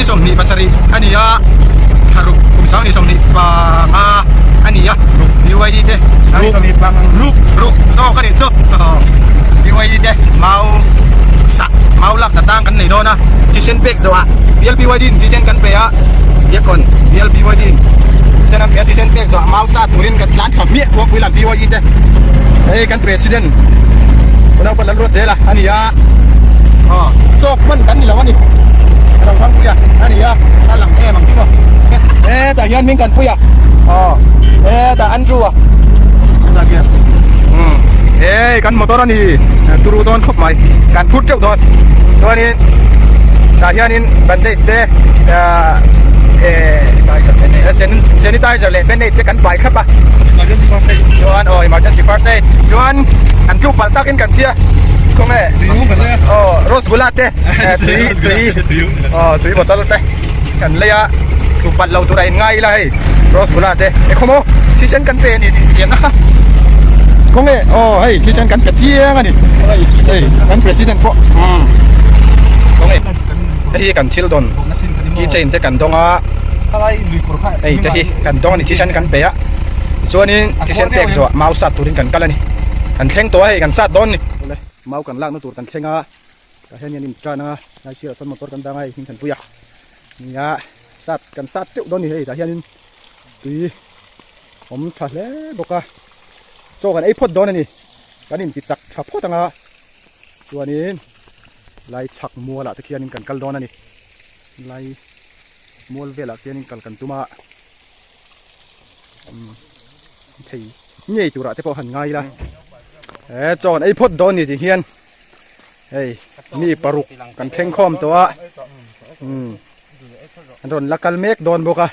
27 a ni a, thla ruk kum 2025 a ni a, BYD te ruk ruk zawk a nih chu BYD te mau sah mau lak na tang kan nei dawn a, thisen pek zawhah bial BYD in thisen kan pe a, Biakkawn bial BYD in thisen an pe a, thisen pek zawhah mau sah turin kan tlan thla hmiah Khuangpui lam BYD te hei kan president Unaupa Lalruat Zela a ni a. Aw chawk hman kan ni lo a ni ro thang pui a a ni a a lang em ang chu maw hetah hian hming kan pui a aw hetah Andrew a hetah khian umm hei kan motor a ni turu dawn khawp mai kan phur teuh dawn chuanin tah hianin bandage te ahh eh sanitizer leh band aid te kan pai thlap a chuan aw emergency first aid chuan an tluk palh takin kan tia. Khawnge aw rosgula te tui tui aw tui bottle te kan lei a tlu palh lo tur a in ngai ila hei rosgula te e khaw maw thisen kan pe a ni tih chian a khawnge aw hei thisen kan pe chiang a ni hei kan president pawh umm khawnge hei hi kan thil dawn key chain te kan dawng a hei te hi kan dawng a ni thisen kan pe a tichuanin thisen pek zawh mau sat turin kan kal a ni. Kan thleng tawh a hei kan sat dawn ni. Awle mau kan lakna tur kan thleng a tah hian an in tan a lai sirah sawn motor kan dang a hei hming thanpui a nia sat kan sat teuh dawn ni hei tah hianin tui awm tha hle bawk a chaw kan ei phawt dawn a ni kan inti chak tha phawt ang a chuanin lai chhak mual ah te khianin kan kal dawn a ni lai mual velah khianin kal kan tum a umm thei ngei turah te pawh han ngai ila he chaw kan ei phawt dawn ni tih hian hei mi paruk kan thleng khawm tawh a umm an rawn la kal mek dawn bawk a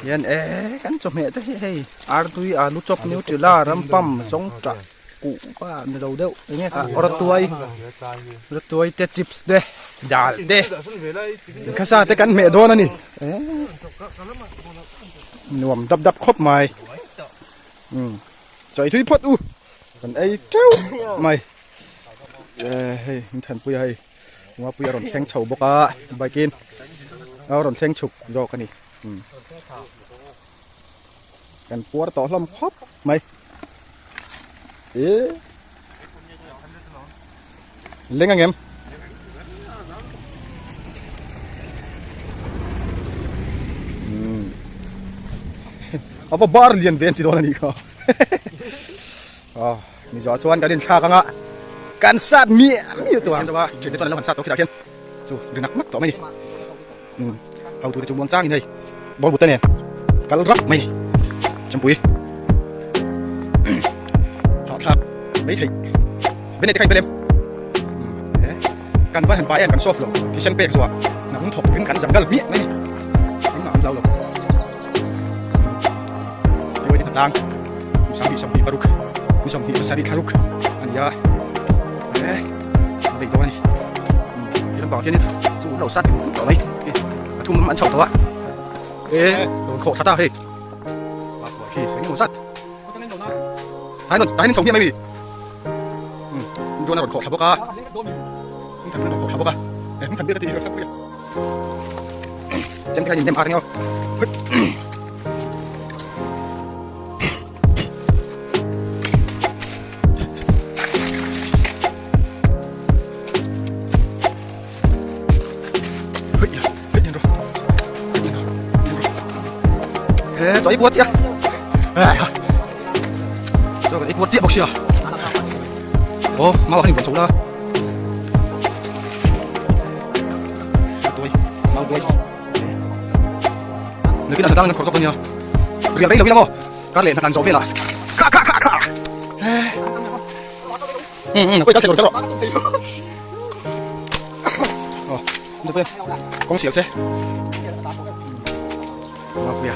hian e kan chawhmeh te hi hei artui alu chawp nutella rampam zawngtah kuh va ni lo deuh eng nge kha rawtuai rawtuai te chips te dal te khasa te kan hmeh dawn a ni nuam dap dap khawp mai umm chawi thui phawt u kan ei teuh mai hei Hmingthanpuia hei Umapuia a rawn thleng chho bawk a bike in a rawn thleng chhuk zawk a ni umm kan puar tawh hlawm khawp mai eh leng ang em ava bar lian ve an ti dawn a nih kha ah ni zawh chuan kan inthlak anga kan sat miah miah tawh ang thiante chuan an lo han sat tawh khirah khian chu ri nak nak tawh mai a ni umm hotu te chu muang changin hei ball but te nen kal rap mai a ni champui hahthlak mai theih bene te kha in belem kan van han pai em kan soft lo thisen pek zuah nang thawk turin kan zangal miah mai a ni engmah an hlau lo tiwai te hnatlang kum 2026 ni 27 thlaruk a ni a e bei dawn a ni ti lampang hianin chu lo sat tawh mai a thum an chho tawh a e rawn khawh thla ta hei khi eng emaw zat tai rawn tai in chho hmiah mai mi um drone a rawn khawh thla bawk a kan rawn khawh thla bawk a e kan biak a tih hi rawn pui a chem te hian in nem ar eng aw Cho ít búa chia. Cho ít búa chia bốc xia. Ô, mau hành vốn la. Tôi, mau tôi. Người kia là đang khổ dọc nha. Việc đấy là biết không? Các lệ thằng gió về là. Kha kha kha kha. Ừ ừ, tôi sẽ rồi. Ờ, được rồi. Con xỉu xe. Mapuia.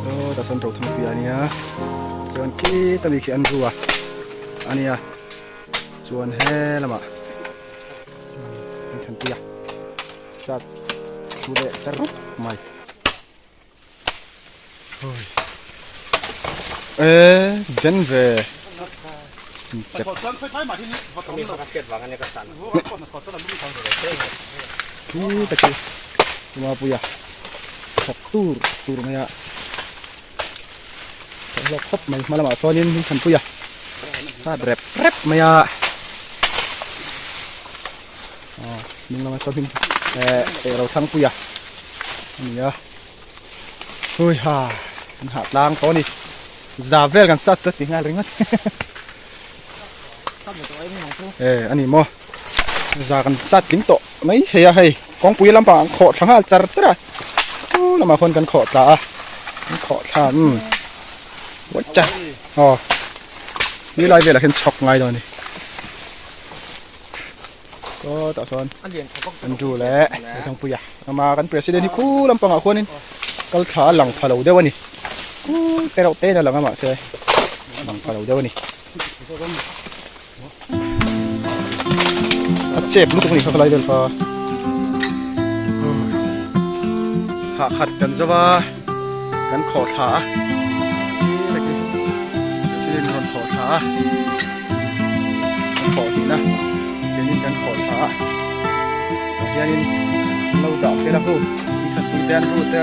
So, ta san ro thang pia ania. Chuan khi ta mi khi an ru a. Ania. Chuan he lama. Than puia. Sat thu leh ta rup mai. E, zen ve. Chep. Khi tak hi Mapuia thawk tur tur mai a thawk hlawk khawp mai hma lamah chuanin Hmingthanpuia sat rep rep mai a aw hnung lamah chuan hming eh eh Rothangpuia a ni a hui ha an hah tlang tawh a ni. Za vel kan sat ta ti nghal ringawt. E ani maw. Za kan sat tling tawh mai hei a hei kawngpui lampang an khawh thla nghal char char a. Chu lamah khawn kan khawh tla a. Kan khawh thla umm. Wacha. Aw. Ni lai velah hian chhawk ngai dawn a ni. Saw tah sawn Andrew leh Thangpuia ama kan president hi khu lampangah khuanin kal thla a lang pha lo deuh a ni khu te reuh te in a lang a mahse a lang pha lo deuh a ni a chep lutuk a ni kha khalai vel kha hah khat kan zo a kan khawh thla a president rawn khawh thla a. Kan khawh hlin a kenin kan khawh thla a tah hianin an lo dah fel a hu ni khat pui te an ru te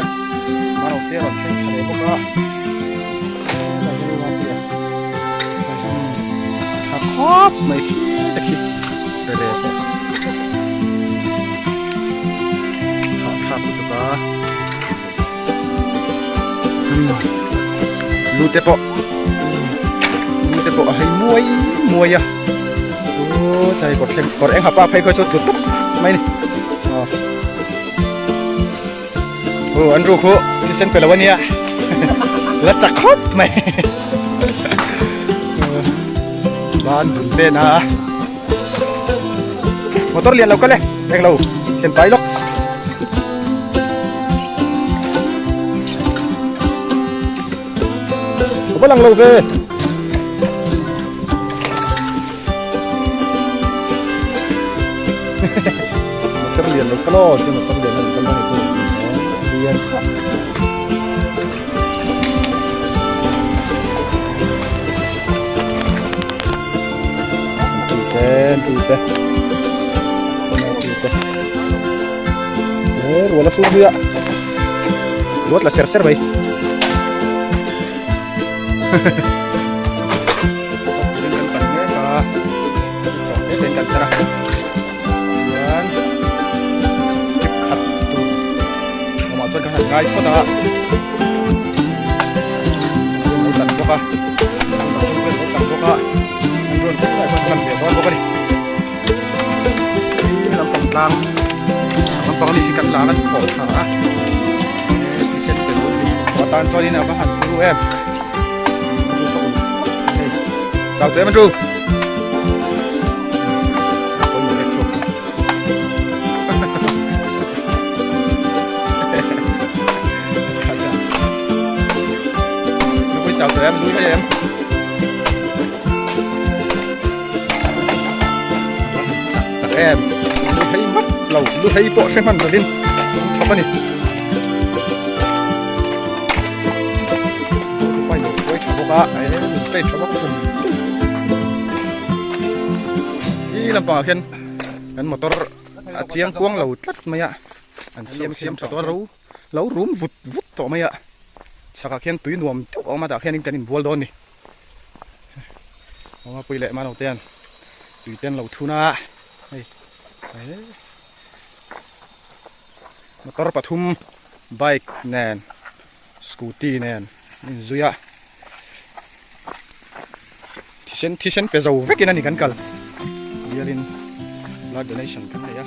maro te a rawn thleng thla leh bawk a helai hi ruma te a tha khawp mai khi te khi rere pawh tha thlak lutuk a lu te pawh lu te pawh a hei muai muai a aw chai kawr thleng kawr eng hapa phei khaw chu tlu tawp mai ni aw aw an ru khu thisen pe lo ania la chak khawp mai ban bul pen a motor lian lo kal e eng lo thlen pai lawk Ka va lang lo ve. Motor lian lo kal aw, chuan motor lian lo kal lo lian kha. Tute, tute. Tute. Eh, rual a sur zui a. Ruat la ser ser mai. Turin kan pan mek a. Sawm te ten kan tar a. Chuan trip khat tur awmah chuan kan han ngai phawt a. An lo tan bawk a. An lo tan bawk a. An rawn khawp lai chuan kan ve dawn bawk a ni. Lampang tlang chhak lampang ani hi kan la kan khawh thla a thisen pe lo ni atan chuanin a va han turu em turu ka awm hei chau teh em an tu pawimawh lek chhuak cha cha chau teh em lui hei em chak tak em lu hei mat lo lu hei pawh hre hman lovin an thawk a ni pai lo hruai tha bawk a hei tha bawk thun hi lampangah khian kan motor a chiang kuang lo tlat mai a an siam siam tha tawh a ro lo rum vut vut tawh mai a chhakah khian tui nuam deuh a awm a tah khianin kan inbual dawn a ni. Mawngapui leh Mano te an tui te an lo thun a hei motor pathum bike nen scooty nen an inzui a thisen thisen pe zo vekin a ni kan kal bialin blood donation kan nei a.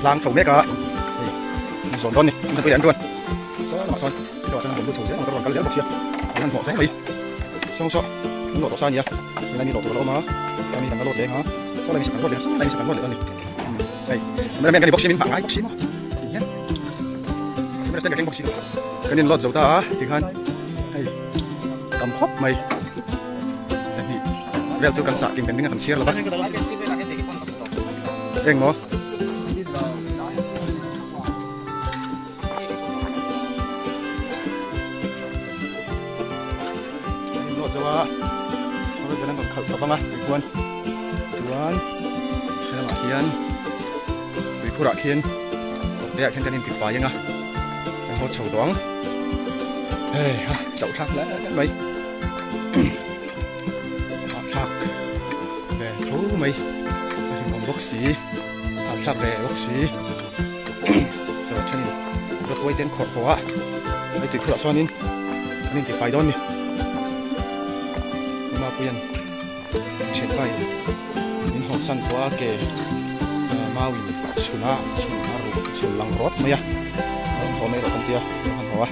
Hlang chho mek a hei An zawn dawn ni. An pui an ruan. Saw lamah sawn ilo ah sawn an rawn lut chho zel ang ka rawn kal zel bawk sia. An han hmuh hle mai. Saw saw an lawh tawh sa a nia. Helai mi lawh tur a la awm a. Helai mi kan la lawt leng a. Saw lai mi sak kan lawt leh a. Saw lai mi sak kan lawt leh dawn ni. Hei cameraman ka ni bawk sia min hmah ngai bawk si maw. Ti hian camera stand ka keng bawk si lo. Kan in lawt zo ta a tikhan hei tam khawp mai. Zahnih vel chu kan sah kim kan ring a kan chhiar lo va. Eng maw? Kan in lawt zo a, motor vel an rawn khalh chho vang a tichuan chuan helamah hian tuikhurah khian kawrte ah khian kan intifai ang a kan haw chho tawh ang hei ha chauh thlak hle mai hahthlak ve tho mai a hlimawm bawk si hahthlak ve bawk si saw thenin rawtuai te an khawrh haw a hei tuikhurah chuanin an intifai dawn a ni Mapuia'n thianpa in min hawsan tawh a ke mauin chhun a chhun a ruh chhun lang rawt mai a an haw mai rawh kan tia an han haw a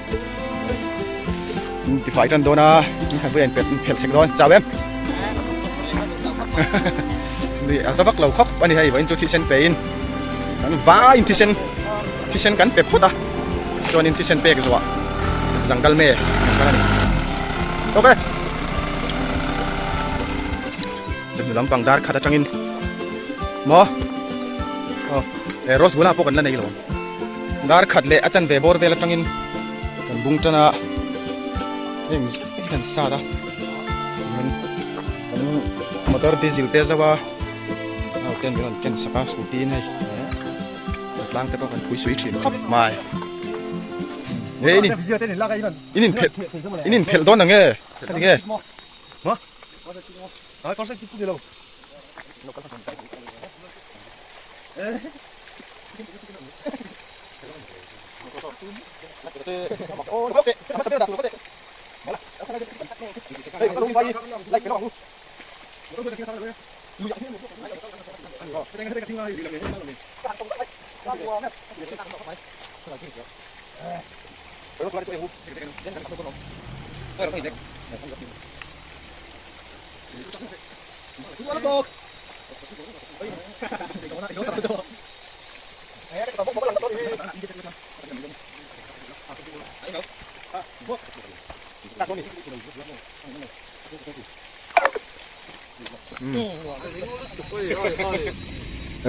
in tifai tan dawn a in khan pawh in phelh sek dawn chau em ni a za vak lo khawp a ni hei vawiin chu thisen pe in kan vai in thisen thisen kan pe phawt a chuanin thisen pek zuah zangal me kan kal a ni okay chawhnu lampang dar khat atangin maw aw he rosgula pawh kan la nei lo dar khat leh a chanve bawr vel atangin kan bung tan a heng kan sat a chuan kan motor diesel te zauh a naute an rawn ken sak a scooty in hei a tlang te pawh kan phui sui thin khawp mai he in in inphelh in inphelh dawn ang e ka ti nge.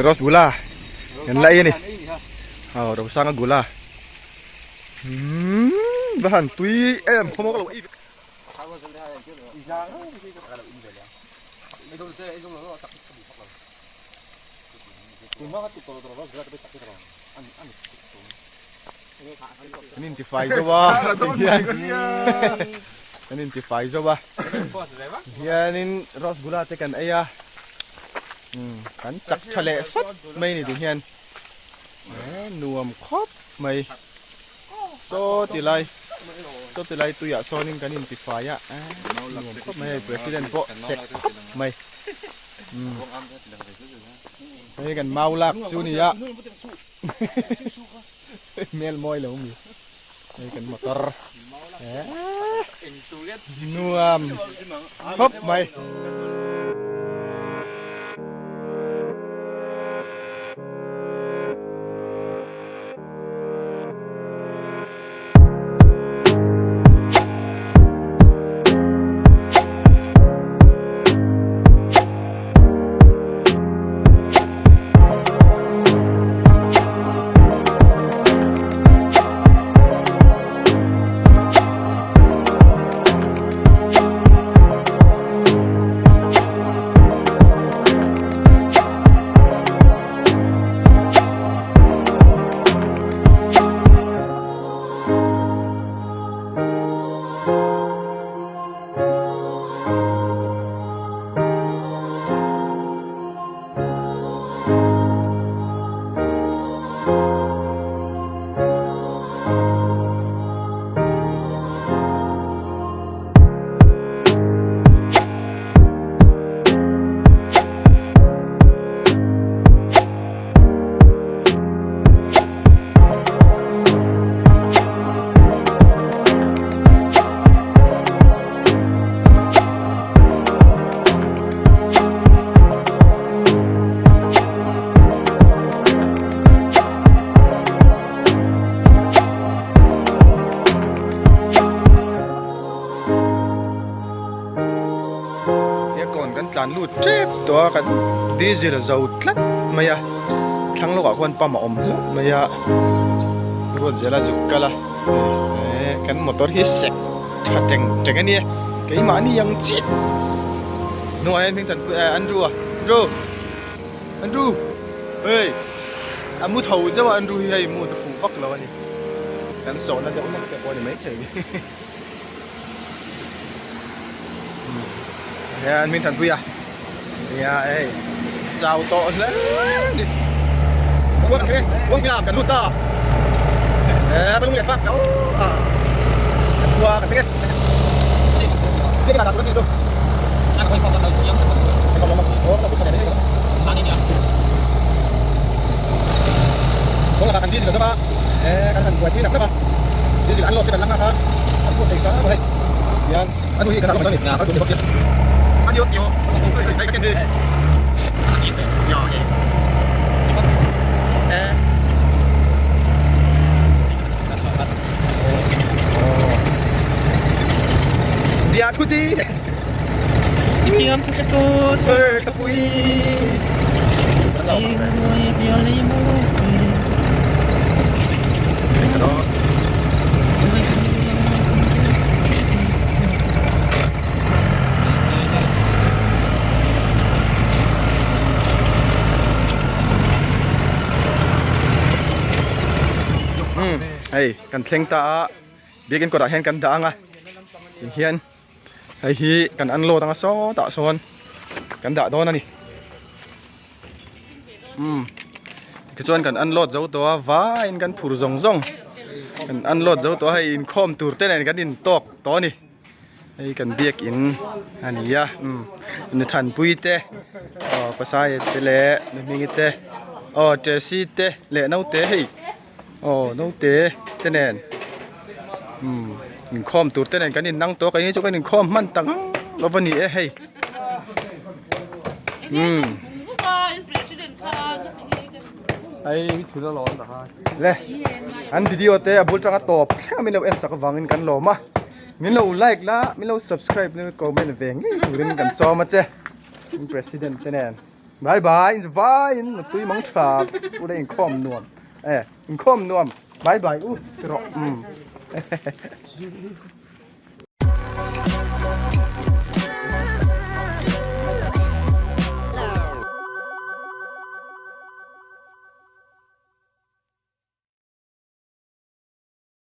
Rasgula kan la ei a ni aw Rosanga gula umm va han tui em khawm awk lo ei An intifai zo a an intifai zo a hianin rasgula te kan ei a kan chak tha leh sawt mai a ni tih hian nuam khawp mai saw ti lai saw ti lai tuiah sawnin kan intifai a nuam khawp mai a hei president pawh sek khawp mai. Hei kan mau lak chu ni a hmel mawi lo mi hei kan motor nuam khawp mai. tlan lut tep tawh a kan diesel a zo tlat mai a thlang lawkah khuan pump a awm hlauh mai a Ruatzela zuk kal a eh kan motor hi sek tha teng teng a nia keimahni ang chiah hnungah hian hming thanpui eh Andrew a Andrew Andrew hei a mu tho zeuh a Andrew hi hei mu te fuh vak lo a ni kan sawhna deuh hlek te pawh a ni maithei a ni. Hian min thanpui a nia hei chau tawh hle ni khuang khe khuang kila kan lut ta eh ka lung leh kha a khua kan thleng e ke ka ta tu tu Kawng lakah kan diesel a zam a eh kan han buaipui nak nak a diesel an load te kan la nghak a kan chhuak thei hram a hei hian a hnu hi kan dah lawm mai dawn a ni Hei kan thleng ta a biakin kawtah hian kan dah ang a tihian hei hi kan unload ang a sawtah sawn kan dah dawn a ni. Umm tichuan kan unload zo tawh a vaiin kan phur zawng zawng kan unload zo tawh a hei inkhawm tur te nen kan intawk tawh a ni hei kan biakin a ni a umm ni thanpui te aw pasai te leh ni hmingi te aw tesi te leh naute hei aw naute te nen umm inkhawm tur te nen kan innang tawh a keini chu kan inkhawm hman tak lo va ni e hei. Le an video te a bul tanga tawp thleng a min lo en sak avangin kan lawm a min lo like la min lo subscribe na comment ve ngei turin kan sawm a che in president te nen bye bye vai in nutui mang tha u le inkhawm nuam e inkhawm nuam bye bye u ti rawh um.